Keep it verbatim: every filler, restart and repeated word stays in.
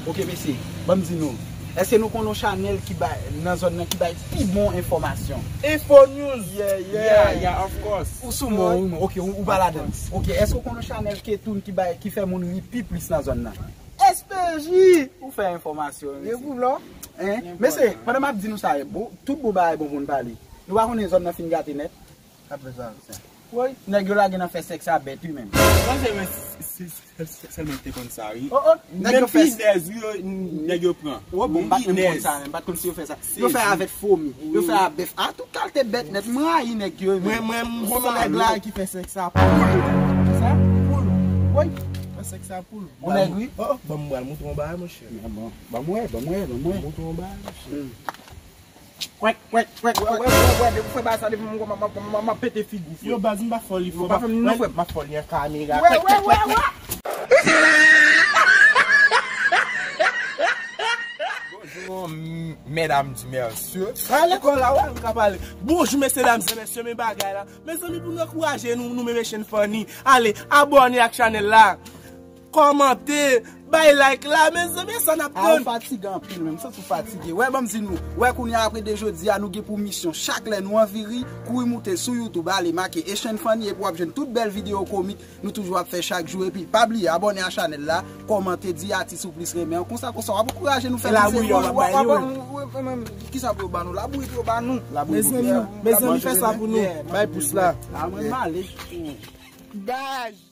Ok, mesye, ban m di nou. Èske nou konn yon chanèl ki bay, nan zòn nan, ki bay pi bon enfòmasyon? Info News. Yeah, yeah. Yeah, yeah, of course. Ou sou mwen, wi, mwen. Ok, ou, ou pa ladan. Ok, èske ou konn yon chanèl Ketoun ki bay, ki fè moun ri pi plis nan zòn nan? S P J. Ou fè enfòmasyon, mesye. Gen pou lò. Hein? Mesye, pandan m ap di nou sa, bon, tout bon bagay bon pou n pale. Nou pa konnen zòn nan fin gate nèt. Apre sa, sa. Woy, nèg yo lage nan fè sèks a bèt, wi, menm. Mwen se mwen, se, se, se, sèlman te konn sa, wi. Oh, oh, nèg yo fè pinèz, wi, yo, nèg yo pran. Oh, bon, m pa t menm konn sa, menm, m pa t konn si yo fè sa. Yo fè avèk fomi, yo fè a bèf, a tout kalte bèt nèt. Mwen rayi nèg yo, menm. Mwen, mwen, m konn nèg la ki fè sèks a poul. Sa? Poul. Woy. Fè sèks a poul. Yon nèg, wi. Oh, oh, ban m pral moutre yon bagay, monchè. Ban m wè, ban m wè, ban m wè. Moutre yon bagay, monchè. Kwèk, kwèk, kwèk, kwèk. Wè, wè, wè, wè, depi w fè bagay sa, depi m, m, m, m, m ap pete figi w, frè. Yo, baz, m pa fè li, frè. M pa fè li, non, frè. M ap fè li an kamera. Wè, wè, wè, wè. Bonjou, medam di mesye. Sa lekòl la, wè, m ka pale. Bonjou, mesye, dam, mesye, men bagay la. Mezanmi, pou nou ankouraje nou, nou menm Echann Funny. Ale, abòne ak chanèl la. Kòmante, bay like la, mezanmi, sa n ap tann. A, ou fatige anpil menm, m santi w fatige. Wè, ban m di nou, wè, kounye a, apre de jodi a, nou gen pou misyon, chak lè nou anvi ri, kouri moute sou YouTube, ale make Echann Funny, epi w ap jwenn tout bèl videyo komik nou toujou ap fè chak jou. Epi pa bliye abòne a chanèl la, kòmante, di atis ou plis renmen an, konsa, konsa, w ap ankouraje nou fè ti efò. Kisa pou yo ba nou? Labouyi pou yo ba nou. Mezanmi, mezanmi, fè sa pou nou. Bay pous la. A, mwen m ale. Daj.